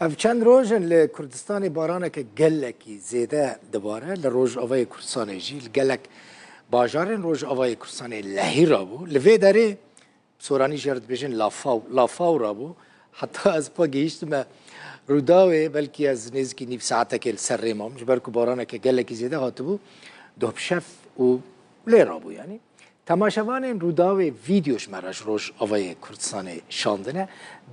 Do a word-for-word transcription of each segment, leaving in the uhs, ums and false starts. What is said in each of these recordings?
Ev çend roj in li Kurdistanê baraneke gelekî zêde dibare, li Rojavayê Kurdistanê jî, li gelek bajarên Rojavayê Kurdistanê lehî rabû. Li vê derê soranî jê re dibêjin lafaw, lafaw rabû. Heta ez pa gihîştime Rûdawê, belkî ez nêzîkî nîv saetekê li ser rê mam, ji ber ku baraneke gelekî zêde hatibû, doh bi şev û lê rabû yanî. Temaşevanên Rûdawê, vîdeo ji me re ji Rojavayê Kurdistanê şandine.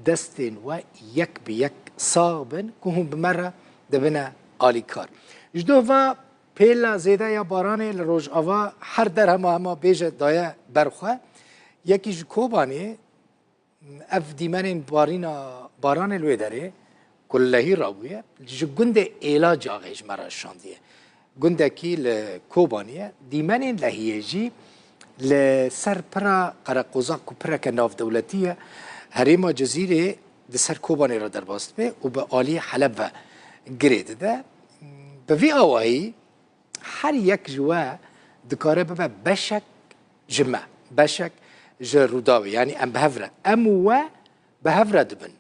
Destên we yek bi yek sax bin ku hûn bi me re dibine alîkar. Ji doh va pêla zêde ya baranê li Rojava her der hema hema bêje daye ber xwe. Yekî ji Kobanê, ev dîmenên barîna baranê li wê derê ku li lehî rabûye, ji gundê Êlacaxê ji me re şandiye. Gundekî li Kobanê ye. Dîmenên lehiyê jî li ser pira Qereqozaq ku pireke navdewletî ye, herêma Cizîrê di ser Kobanê re derbas dibe û bi alî Heleb ve girê dide. Bi vî awahî her yek ji we dikare bibe beşek ji me, beşek ji Rûdawê. Yanî em bi hev re, em û we bi hev re dibin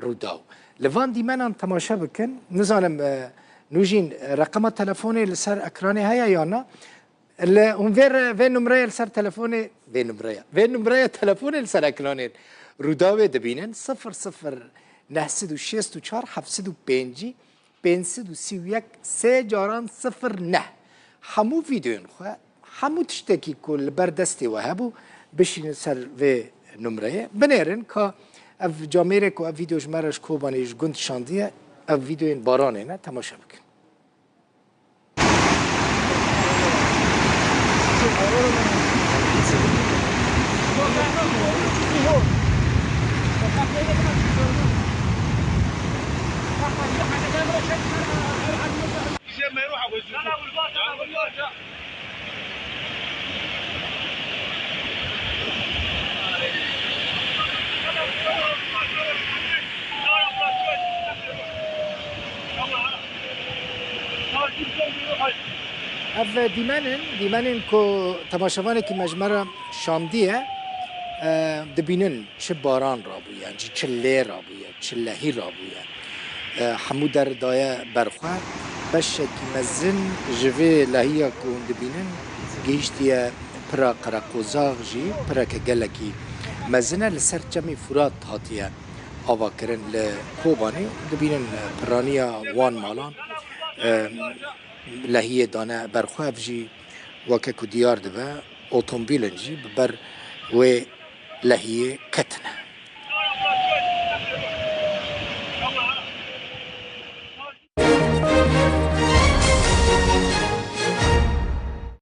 Rûdaw. Li van dîmenan temaşe bikin. Nizanim, e, Nûjîn, e, reqema telefonê li ser ekranê heye ya na? Li, hûn vê re, vê numreyê li ser telefonê, vê numreya, vê numreya telefonê li ser ekranê Rûdawê dibînin. Sifir sifir neh sed û şêst û çar heft sed û pêncî pênc sed û sî û yek sê caran sifir neh. Hemû vîdeoyên xwe, hemû tiştekî ku li ber destê we hebû, bişînin ser vê numreyê. Binêrin ka ev camêrê ku ev vîdeo ji me re ji Kobanê ji gund şandiye, ev vîdeoyên baranê ne, temaşe bikin. Ev dîmen in, dîmenên ku temaşevanekî me ji me re şandiye, e, dibînin çi baran rabûye, çi lê rabûye, çi lehî rabûye. E, hemû der daye ber xwe. Beşekî mezin ji vê lehiya ku hûn dibînin, gihîştiye pira Qereqozax jî, pireke gelekî mezin e, li ser Çemê Furat hatiye avakirin li Kobanê. Dibînin, e, piraniya wan malan, e, lehiyê dane ber xwe. Ev jî weke ku diyar dibe, otomobîlên jî bi ber wê lehiyê ketine.